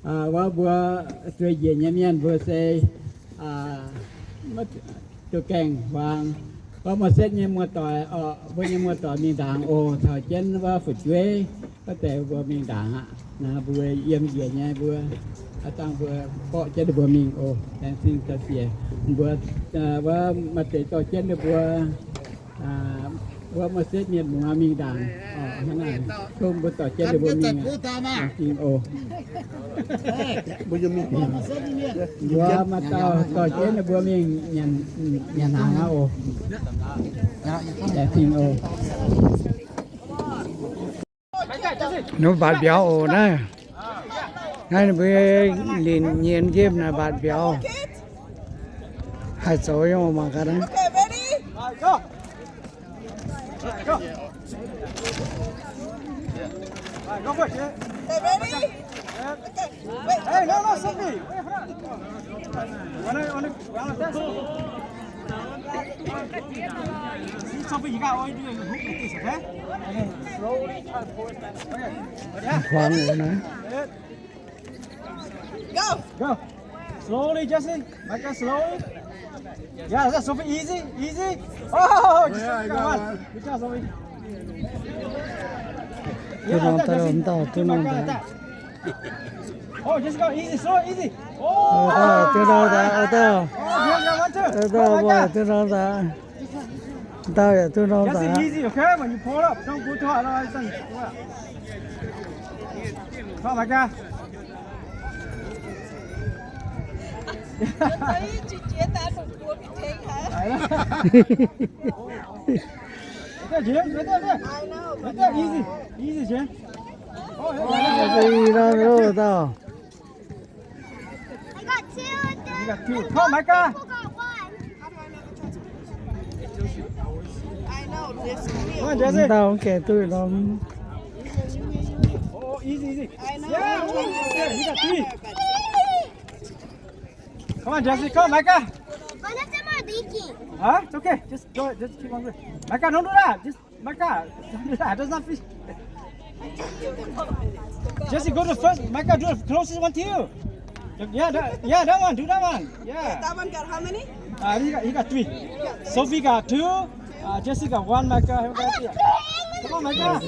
Wuov mbuo zueiz njiec nyei mienh mbuo se duqv gaengh hmuangx. Wuov Moses nyei muoz-doic, mbuo nyei muoz-doic mingh ndaangc oc. Taux jienv wuov fu'jueiv wuov deix mbuo mingh ndaangc aqv. Naaiv mbuo yiem njiec nyei mbuo, dangh mbuo borqv jienv ninh mbuo mingh oc. Laengz zingh zaux ziex mbuo, wuov maaih deix dorh jienv ninh mbuo, wuov Moses mienh muoz mingh ndaangc. Tov mbuo dorh jienv ninh mbuo mingh. Laengz zingh oc. Mbuo maaih dauh dorh jienv ninh mbuo mingh nyanc hnaangx aqv oc. Laengz zingh oc. Nor mbatc mbiauz oc naaiv. Naaiv ninh mbuo linc nyienz nqemh naaic mbatc mbiauz. Haih zoux yiem mangc gaax naaiv. Hmuangx oc naaiv. Go. Go. Slowly, Jesse. Micah, slowly. Yeah, that's Sophie. Easy, easy. Oh, just got one. Good job, Sophie. Duqv norm daaih, duqv norm daaih. Oh, just go easy, slow, easy. Oh, duqv norm daaih, duqv norm daaih. Dauh yaac duqv norm daaih. Just easy, okay? When you pull up, don't go too hard, otherwise it's gonna... Come on, Micah. Right there, James, right there, there. Right there, easy. Easy, James. Oh, yeah, yeah, yeah, yeah. I got two. You got two. Come on, Micah. People got one. Come on, Jesse. Dauh gaengh duqv norm. Oh, easy, easy. Yeah, yeah, you got three. Come on, Jesse. Come on, Micah. One of them are leaking. Huh? It's okay. Just go. Just keep on going. Micah, don't do that. Just Micah, don't do that. That's not fish. Jesse, go to the first. Micah, do the closest one to you. Yeah, that, yeah, that one. Do that one. Yeah. That one got how many? Uh, he got, he got three. Sophie got two. Uh, Jesse got one. Micah, have a good idea. Come on, Micah.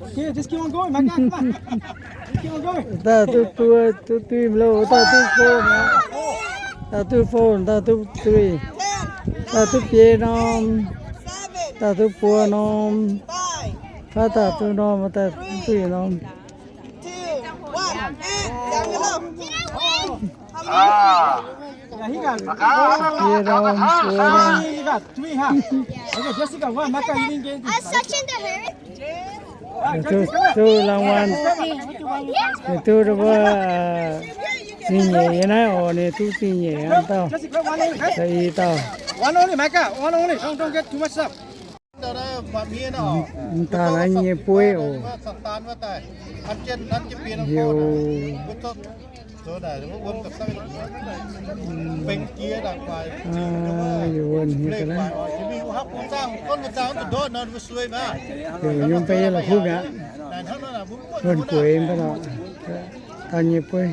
Okay, just keep on going, Micah. Come on. Just keep on going. Dauh duqv buo, duqv duih mv loh, dauh duqv phone aqv. Dauh duqv phone, dauh duqv duih. Dauh duqv biei norm. Dauh duqv buo norm. Faav dauh duqv norm, dauh duqv duih norm. Biei norm, buo norm. Duqv, duqv รางวัล. Ninh duqv mbuo zingh nyeic nyei naaiv oc, ninh duqv zingh nyeic aqv dauh. Da'yi dauh. M'daaih naaiv nyei bueiv oc. Heuc Yie wuonh nyei ga'naaiv. Heuc yiem beiv la'kuqv mi'aqv. Wuonh gueix mbuo nor. Da'nyeic bueiv.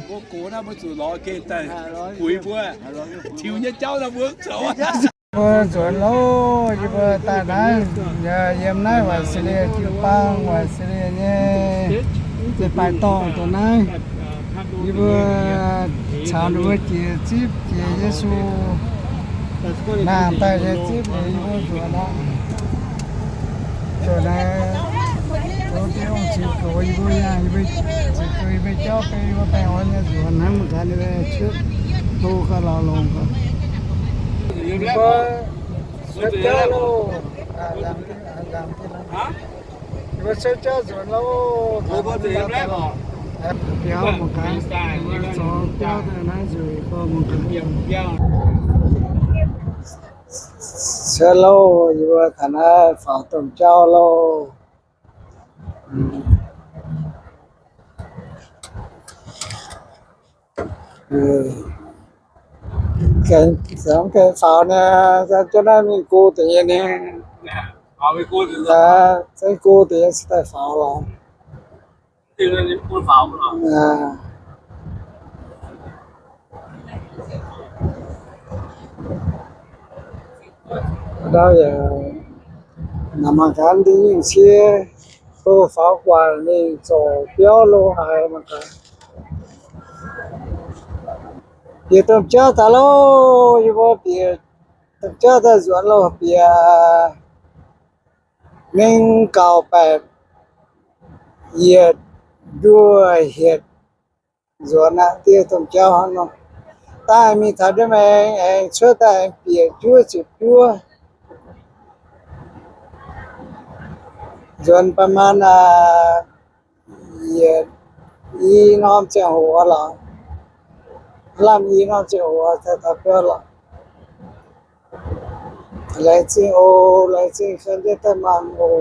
Mbuo nzuonx loh, yie mbuo daaih naaiv, yiem naaiv Australia jiu-baang, Australia nyei leiz-baaix dorngh dongh naaiv. Yie mbuo caux ninh mbuo jiex zipv jiex Yesu naamh daaih nyei zipv liuz yie mbuo nzuonx aqv. Ziouc naaiv zoux diuv ziux goux yie mbuo, yie mbuo ziux goux yie mbuo jauv beiv yie mbuo baengh orn nyei nzuonx hnangv mv gaax ninh mbuo cuotv hlo gauh lauh longx gauh. Yie mbuo cuotv jauv loh. Yie mbuo cuotv jauv nzuonx loh. Biauv mangc gaax, yie mbuo zorx biauv daaih naaiv nzueic gorngv mangc gaax. Cuotv loh, yie mbuo taux naaiv faaux domh jauv loh. Gengh faaux nyei, jienv naaiv mingh go deix nyei. Zengv go deix se daaih faaux lorz. Ndau yaac mangc gaax ndin nyungc cie, go faaux guatc mingh zorc biauv lo haaix mangc gaax. Bieqc domh jauv daaih loh, yie mbuo bieqc domh jauv daaih nzuonx loh, bieqc mingh gauh baeqc yietc nduoh hietc nzuonx aqv. Dieh domh jauv hnangv nor. Daaih mingh taux ndiev maengx aengx cuotv daaih aengx bieqc juov ziepc juov. Nzuonx ประมาณ yietc i norm ziangh hoc lorqc. Lamh i norm ziangh hoc daaih taux biauv lorqc. Laengz zingh oc, laengz zingh cien jienv daaih mangc oc.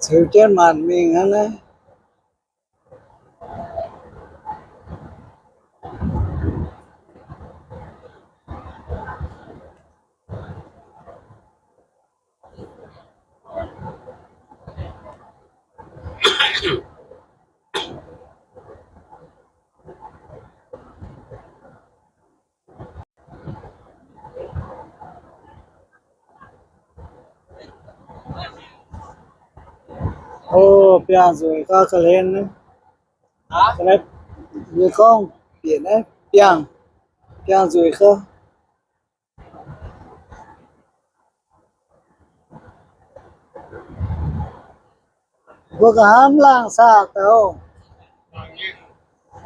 Ziux jienv maanc mingh hnangv naaiv. O, biangh nzueic gauh ga'hlen naaiv. Yie gorngv bieqc naaiv biangh, biangh nzueic gauh. Mbuo nqa'haav mv laangh saah daaih?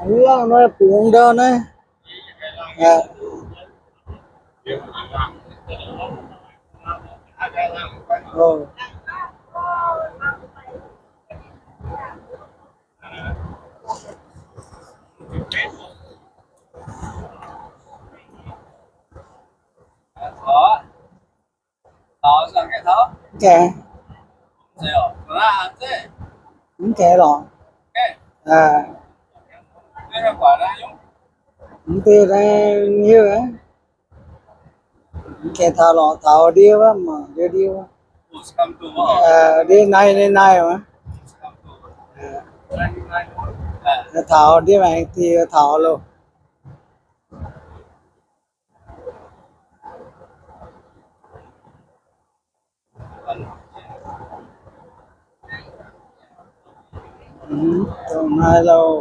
Mv laangh nor bungx ndau naaiv. Mv gaengh, mv gaengh lorqc. Mv deix naaiv hiuv, mv gaengh taux lorqc, taux ndiev wuov mangc ndiev ndiev wuov. Ndiev naaiv, naaiv naaiv wuov. Taux ndiev maengx diex taux loh. Dongh naaiv lauh,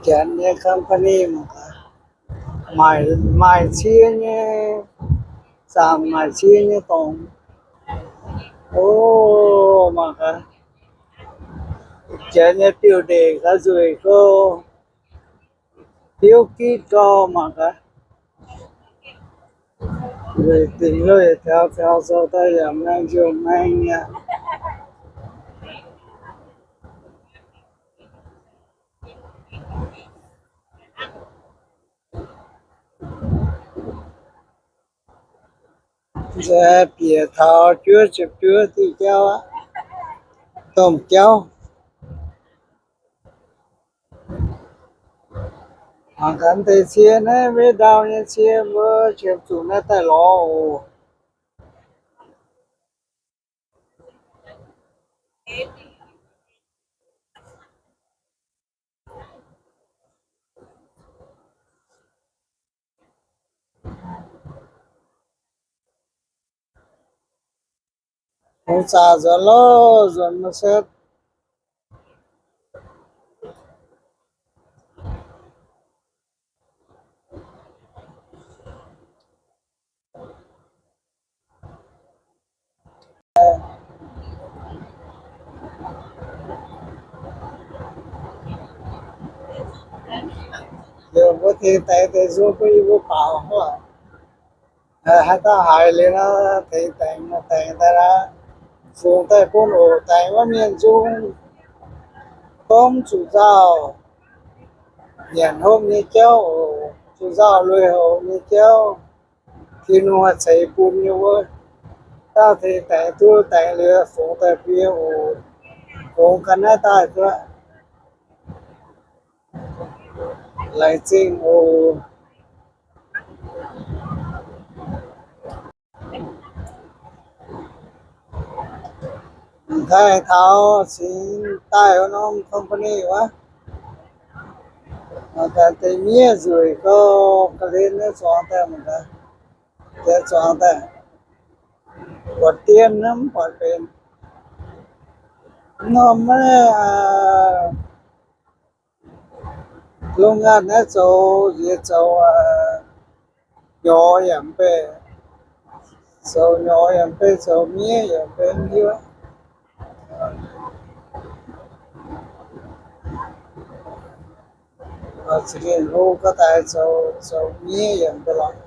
janx nyei company mangc gaax, maaih, maaih cie nyei, zaangc maaih cie nyei dorngx. O, mangc gaax, janx nyei diuh ndeic gaax nzueic gauh, biouv gitv gauh mangc gaax. Nzueic dingc loh, yietc taux taux zoux daaih yaac maeng njunh maeng aqv. Nziex bieqc taux juov ziepc juov diuh jauv aqv, domh jauv. Mangc gaax deix cie naaiv, maiv ndau nyei cie mbuo qiemx zuqc naaiv daaih lorz oc. Hungh zaqc nzuonx loh, nzuonx maiv setv. Liuz mbuo tengx daix deix nzung bun yie mbuo baaux hnangv. Haaix dauh haiz liuz nor, tengx daix, daix daaih aqv. Fungx daaih bun oc. Daix wuov mienh nzung gorngv zuqc nzauh, nyanc hopv nyei jauv oc. Zuqc nzauh lui-houx nyei jauv, Tin-Hungh ceix bun nyei wuov. Dauh tengx daix duqv daix liuz fungx daaih bun yie oc. Fungx ga'naaiv daaih duqv. Laengz zingh oc. Daaih taux cingx daaih wuov norm company wuov, mangc gaax deix miev nzueic gau, ga'hlen naaiv zuangx daaih mangc gaax, deix zuangx daaih, buatc dien hnamv buatc benx. Norm naaiv โรงงาน naaiv zoux nziex zoux nyorx yaac mv bei, zoux nyorx yaac mv bei, zoux miev yaac mv bei, mv hiuv. Za'gengh hlo gau daaih zoux, zoux miev yaac mv bei lorqc.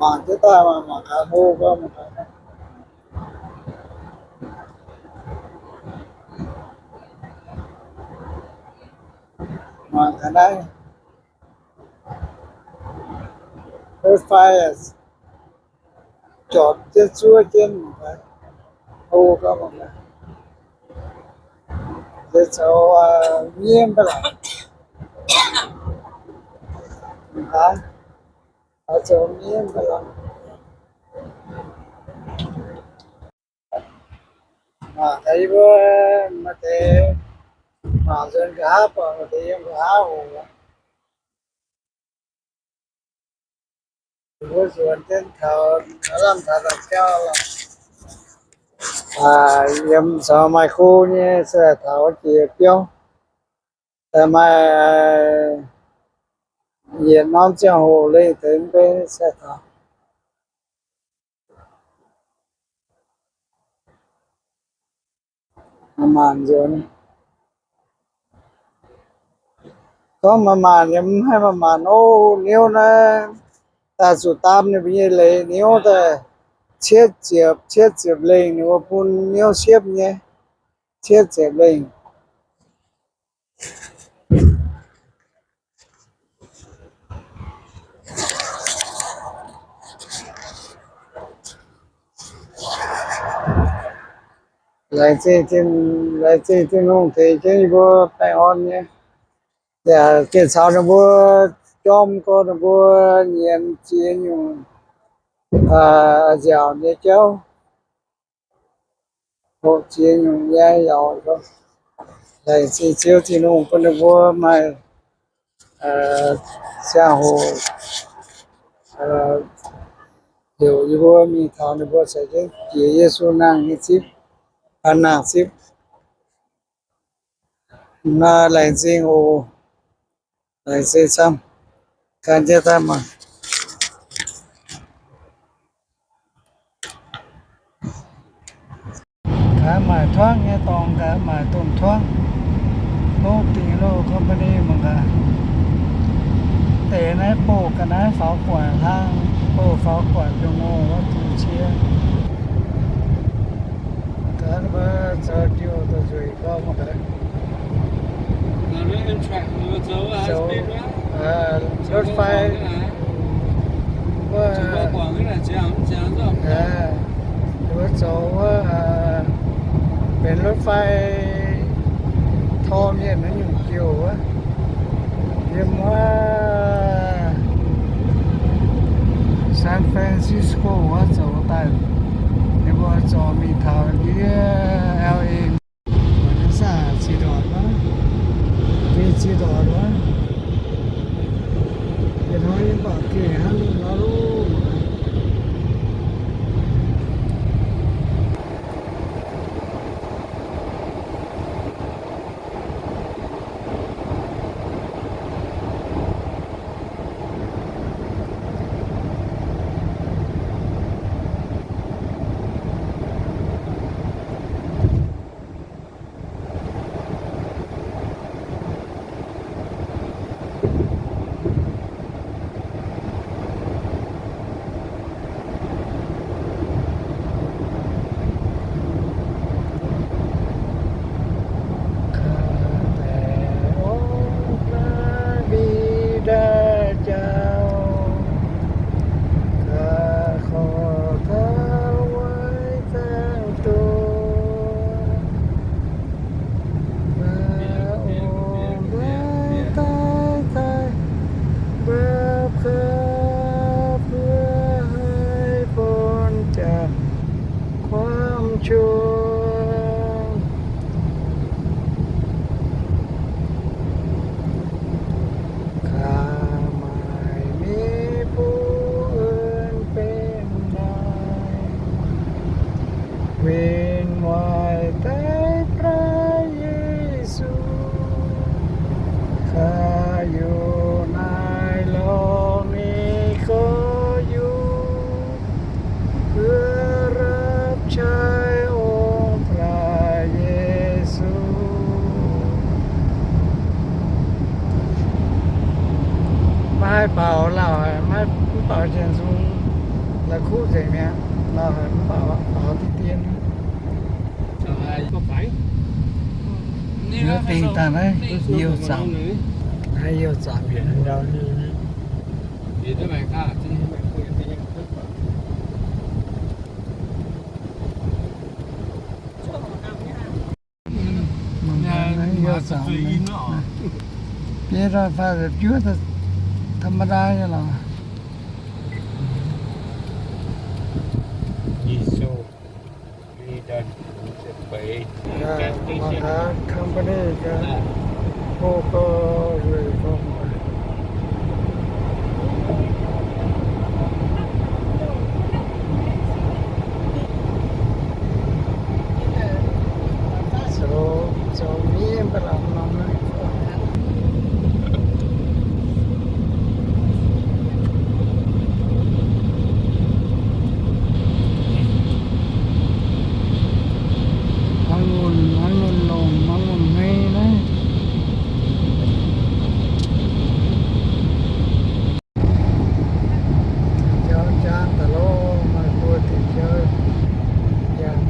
Mangc jienv daaih, mangc gaax hlo gau, mangc gaax, mangc gaax naaiv รถไฟ zorpc jienv zuov jienv, hlo gau, mangc gaax, zoux miev mv bei lorqc. Mangc gaax, zoux miev mv bei lorqc. Mangc gaax yie mbuo maaih deix mangc nzuonx nqa'haav, buatc maaih deix yiem nqa'haav oc. Mbuo nzuonx jienv taux lamh taux da'jauv lorqc. Yiem caux maaih go nyei se taux jiex biauv, maaih yietc norm ziangh hoc lengh deix mv bei se taux. Maaih maanc nzuonx. Gorngv maaih maanc yaac mv haih maaih maanc ov. Niouv naaiv daaih zuqc daam ninh mbuo nyei leiz niouv daaih cietv ziepc, cietv ziepc lengh, ninh mbuo bun niouv siepv nyei, cietv ziepc lengh. Laengz zingh, laengz zingh Tin-Hungh tengx jienv yie mbuo baengh orn nyei. Yaac gengh caux ninh mbuo jorm gorx, ninh mbuo nyienz jiex nyungc nziaauc nyei jauv, hoqc jiex nyungc nyei yaac laengz zingh Ziouv Tin-Hungh bun ninh mbuo maaih ziangh hoc heuc yie mbuo mingh taux ninh mbuo caux jienv jiex Yesu nangh nyei zipv, nangh zipv. Laengz zingh oc. Laengz zingh camv. Gan jienv daaih mangc. Gaax maaic tuangv nyei dorngx, gaax maaic domh tuangv. Loz dingc loz company mangc gaax. Deix naaiv bouh ga'naaiv faaux gu'nguaaic hlang, bouh faaux gu'nguaaic biouv ngorc wuov zuqc cie. Gaax mbuo zoux diuh da'nzueic gau mangc gaax. Zoux, รถไฟ wuov, mbuo zoux wuov benx รถไฟ tor mienh naaiv nyungc diuh wuov, yiem wuov San Francisco wuov zoux daaih. Ninh mbuo zorc mingh taux ndiev L A. Saah ziex ndortc wuov, geh ziex ndortc wuov, yietc hnoi yiem baac geh hnangv nor loh. Baaux lauh haic, maiv, mv baaux njiec nzung, la'kuqv nzengc mi'aqv. Lauh haic, mv baaux, baaux diqv dien. Dingh daaih naaiv youh zaamc, naaiv youh zaamc ndau. Mangc gaax naaiv youh zaamc, bieiv daaih faah ziepc juov, ธรรมดา nyei lorqc. Mangc gaax company gaax, hoqc gau nzueic fong. Zoux, zoux miev mv baac lamh norm naaiv. Mangc ngulv, mangc ngulv longc, mangc ngulv hmei naaiv. Jauv jangv daaih lorqc, maaih buo diuh jauv jangv.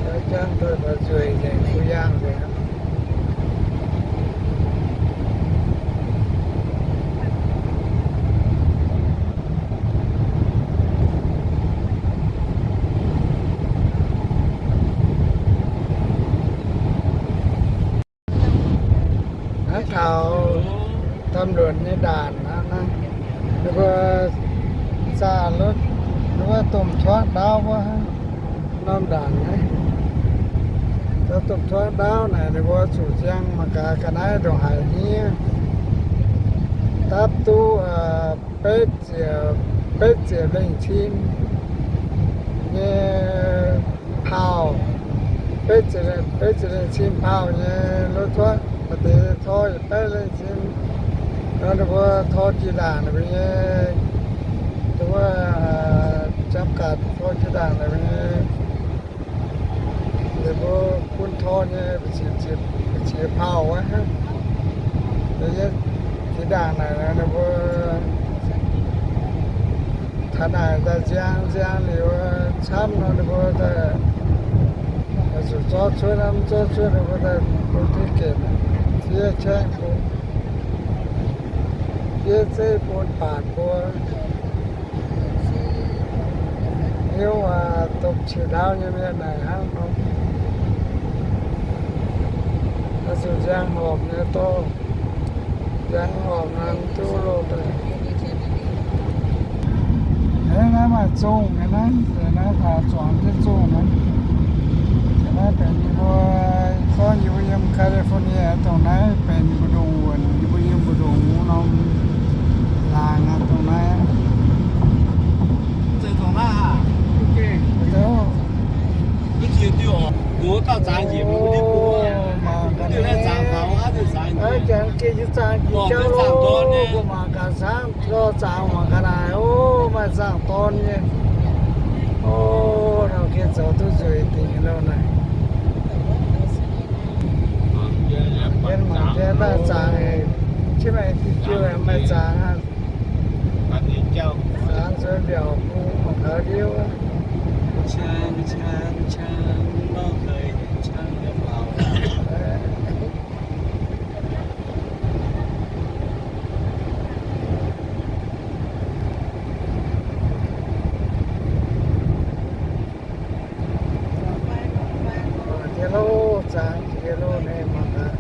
Jauv jangv daaih maaih nzueic nzengc, fu'yangh nzengc. Naaiv taux ตำรวจ nyei ndaanc aqv. Naaiv ninh mbuo zaah รถ, ninh mbuo domh tuangv ndaauv wuov norm ndaanc naaiv. Domh tuangv ndaauv naaic ninh mbuo zuqc ziangh mangc gaax ga'naaiv ndongc haaix hniev. Dapv duqv betv ziepc, betv ziepc lengh cin nyei เผ่า, betv ziepc, betv ziepc lengh cin เผ่า nyei รถทัวร์, maaih deix tor yietc baeqv lengh cin. Nor ninh mbuo tor jiex ndaangc ninh mbuo nyei, ninh mbuo jam gaax tor jiex ndaangc ninh mbuo nyei, ninh mbuo bun tor nyei, ziex เผ่า wuov. Jiex ndaangc naaic ninh mbuo taux naaic daaih nziang, nziang liuz camv nor ninh mbuo daaih zuqc zorqv cuotv, mv zorqv cuotv ninh mbuo daaih bun ticket, fiev แจ้ง bun, fiev zeiv bun baatc mbuo. Hnyouv aac, domh qiex ndaauv nyei mienh naaic hnangv nor, oix zuqc nziang horpc nyei dorh, nziang horpc nor duqv loh daaih. Aeqv, naaiv maaih zongh nyei naaiv, naaiv taux zuangx jienv zongh naaiv. Naaiv benx yie mbuo, gorngv yie mbuo yiem California dongh naaiv benx mbu'ndongx wuonc, yie mbuo yiem mbu'ndongx wuov norm laangz aqv, dongh naaiv. Mangc gaax naaiv, jangx geh yie zaangh jiex jauv loh, mbuo mangc gaax zaangv dorn zaangc mangc gaax naaic, o, maaih zaangv dorn nyei. O, nor gengh zoux duqv nzueic dingc loh naaic. Mienh mangc jienv daaih zaangc, qiex maengx diuh jiu maaih zaangc aqv. Zaangc nzuonx mbiaauc bung mangc gaax liuz. Jiex loh, zaangc jiex loh naaic mangc gaax.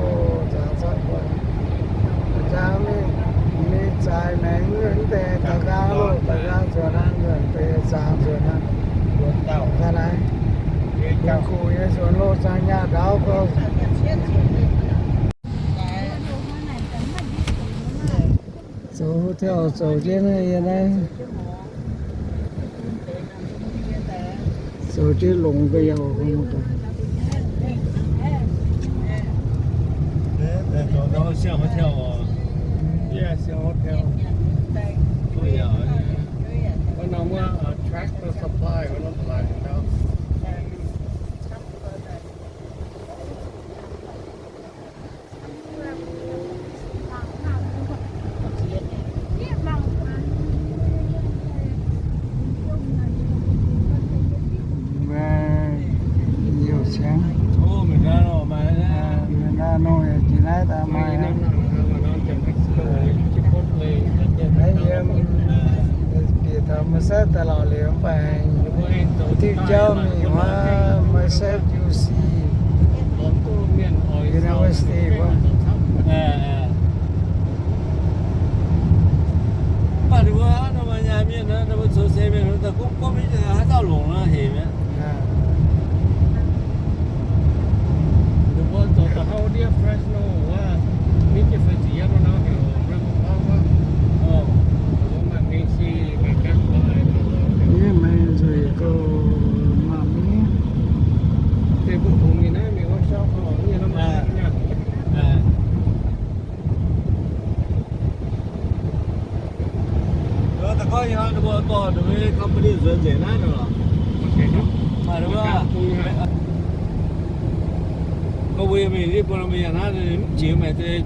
O, zaangc zanc buatc. Zaangc mingh, mingh zaaix maengx wuov deix da'nqaang loh, da'nqaang nzuonx hnangv, nzuonx deix zaangc nzuonx hnangv. Ga'naaiv, mingh guc nyei nzuonx loh, zaangc nyaah ndaauv gorngv. Zoux hotel zoux jienv naaiv, yie naaiv zoux jienv longx ga'yaauc. Daaih lorz liuz mv baac diuh jauv mingh wuov Massachusetts University wuov. Mv baac ninh mbuo nyaanh mienh, ninh mbuo zoux seix mienh daaih gomv gomv nyei, haaix dauh longc nor hec mi'aqv. Yie meih nzueic gouh maaih mv Da'gorngv yie hnamv ninh mbuo dorh ninh mbuo company nzuonx nzengc naaiv nor. Maaih wuov, gorngv mbuo yie mingh, yie bun ninh mbuo yangh naaiv, mv jiex maengx deix